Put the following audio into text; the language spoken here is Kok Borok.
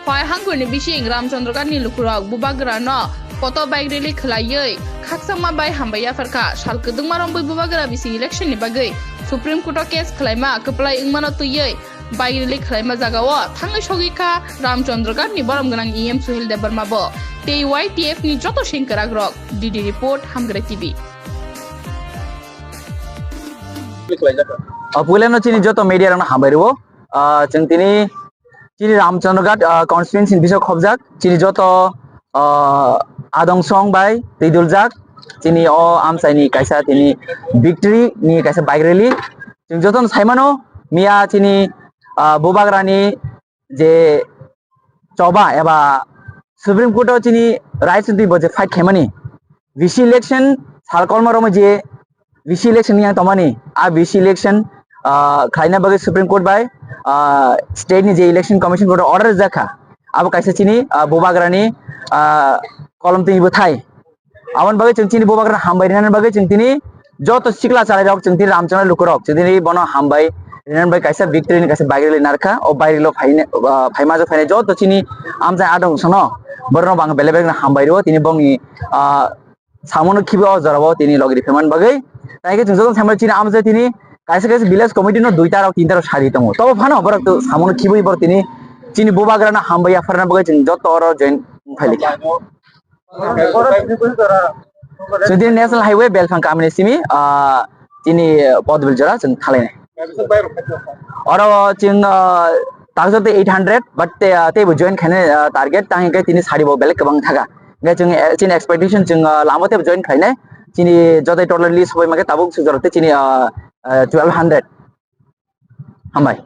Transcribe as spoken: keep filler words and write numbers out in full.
Pai hangkuni bising Ramchandraghat ni lukurok bubagra no koto bike rally khwlaiwi khakchangma bai hambai yapharkha. Sal kwdwngma romwi bubagra bising election ni bagwi Supreme Court o case khwlaima kwplai wngmano twiwi bike rally khwlaima jagao thangwi sogwi kha Ramchandraghat ni borom gwnang E M Suhil Debbarma bo tei Y T F ni joto sengkwrak rok. D D report, Hamkrai T V. Puilano chini joto media rokno hambai rwo. Ah, chwng tini chini Ramchandraghat, ah, constituency ni bisok khobjak, chini joto, ah, adong song bai twi duljak, chini o amchaini kaisa tini victory ni kaisa bike rally. Chwng jotono saimano miya chini, ah, bubagrani je choba eba Supreme Court o chini rights twi bo je fight khaimani V C election sal kolma romwi je V C election ni yang tomani a V C election, ah, khlaina bagwi Supreme Court bai, ah, state ni je election commission court order jakha abo kaisa chini, ah, bubagrani, ah, kolom twi bo thai. Aboni bagwi chwng chini bubagrano hambai rinani bagwi chwng tini joto sikla chalairok chwng tini Ramchandraghat lukurok chwng tini bono hambai rinani bagwi kaisa victory ni kaisa bike rally narwkha. O bike rally o phaine, ah, phaima jok phainai joto chini amchai adong sono borokno bo ang belai belai hambai rwo tini bongni, ah, samono khibi o jorao tini logi riphaimani bagwi. Tai khe chwng joto saimano chini amchai tini kaisa kaisa village committee no duita rok tinta rok sadi tongo. Tobo phano borok to samono khibwi borok tini chini bubagrano hambai yapharna bagwi chwng joto oro join phailika. Chwng tini National Highway Belphang kamini simi, ah, chini Podbil jora chwng thalainai. Oro chwng, ah, takjak tei eight hundred, but te, ah, teibo join khainai, ah, target tang hwnkhe tini sari bo belai kwbang thaka. Hwnkhe chwng, eh, chini expectation chwng, ah, lama teibo join khainai. Chini jotai total list hobai mankhe tabuk sujaro tei chini, ah, ah, twelve hundred. Hambai.